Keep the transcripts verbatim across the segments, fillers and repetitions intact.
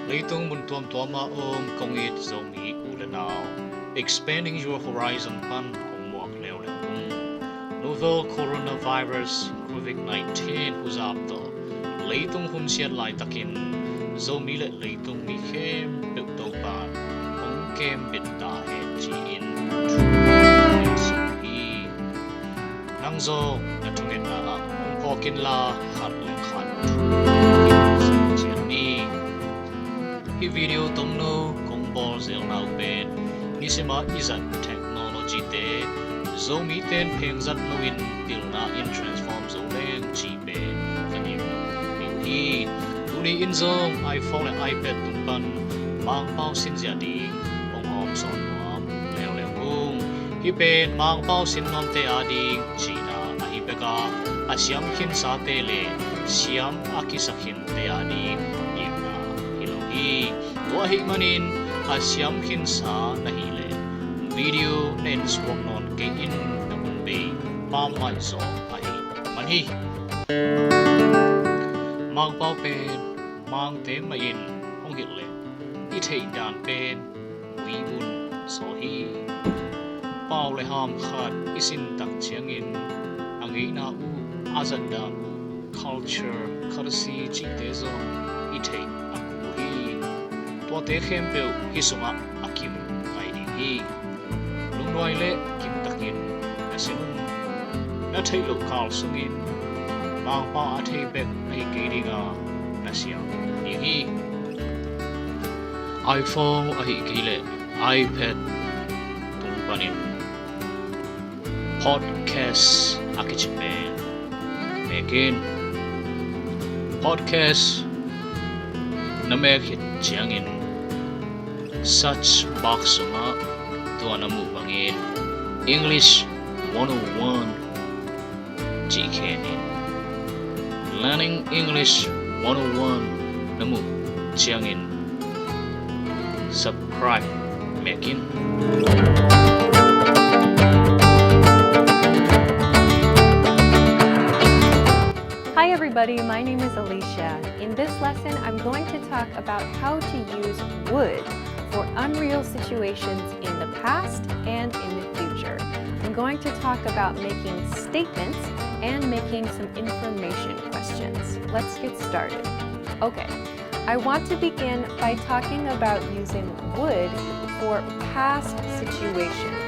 Leitung mun tuamtuam ah om kong it Zomi u le nau, Expanding Your Horizon pan kong muak leuleu ung. Novel Coronavirus Covid nineteen huzap tawh leitung hunsiat laitakin Zomi le leitung mi khempeuh Topa'n hong kembit ta hen ci-in thu hi. Nang zong na thungetna ah hong phawk inla, khat le khat thu ciat ni. Hih video tomno kong bawl zelna uh pen nisima i zat technology-te Zomite'n phengzat loin pilna in transform zo leng cih pen ka nim uh hi. Tuni in zong iPhone le iPad tung pan Mangpau sinzia ding hong hawmsawn nuam leuleu ung. Hih pen Mangpau sin nuamte ading cihna ahi bek a, a siam khinsate le siam a kisak khinte ading gimna hi lo hi. Tua ahih manin a siam khinsa na hih leh video na en suak nawn kei in, na hun bei pammaih zaw ahih man hi. Mangpau pen Mangte mah in hong hilh leh i theih dan pen muibun zaw hi. Pau le ham khat i sin tak ciangin a ngeina uh, a zat dan uh, culture, courtesy cihte zong i theih a kul hi. Tuate khempeuh hih sungah a kim ngai ding hi. Lungnuai le kimtakin na sin un. Na theih loh kal sungin Mangpau a thei bek ahi kei dinga na siang ding hi. iPhone ahih kei leh iPad tung panin podcast a kici pen mek in. Podcast na mek khit ciangin search box sungah tua na muh bangin English one oh one cih khen in. Learning English one oh one na muh ciangin subscribe mek in. Hi everybody, my name is Alicia. In this lesson, I'm going to talk about how to use would for unreal situations in the past and in the future. I'm going to talk about making statements and making some information questions. Let's get started. Okay, I want to begin by talking about using would for past situations.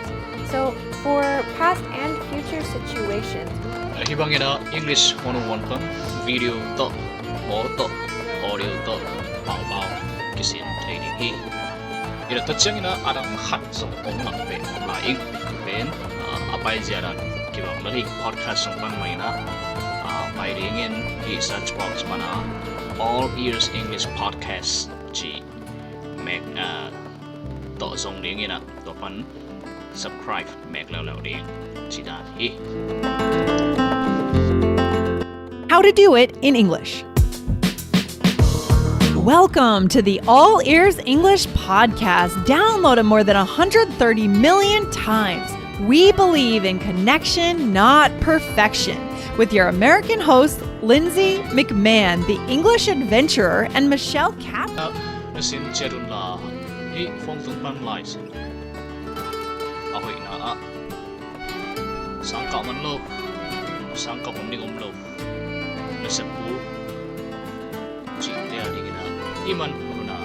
So, for past and future situations, hih bangin ah English one oh one pan video tawh, aw tawh, audio tawh, paupau kisin thei ding hi. Ina tua ciangin ah a dang khat zong hong lang peh lai ing. Pen, ah, a paizia dan kibang lel hi. Podcast sung pan mah in ah, ah, pai dingin hih search box pan ah All Ears English Podcast ci mek, ah, tawh zong dingin ah tua pan subscribe mek leuleu ding ci dan hi. How to do it in English. Welcome to the All Ears English Podcast, downloaded more than one hundred thirty million times. We believe in connection, not perfection, with your American hosts, Lindsay McMahon, the English adventurer, and Michelle Cap. Na sin ciat un la, hih phone tung pan lai sin a hoihna ah sangkah man lo, sangkah man ding om lo, na sep kul cihte a dingin ah i man kul un ah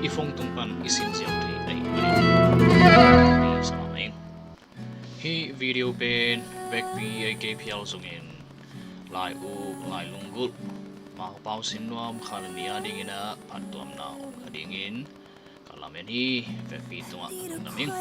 i phone tung pan i sin ziau thei ahih manin i sa ing. Hih video pen vekpi ei kei phial zongin lai uk, lai lunggulh, Mangpau sin nuam kha le ni a dingin ah phattuamna om kha dingin ka lamen hi. Vekpi tungah lungdam ing.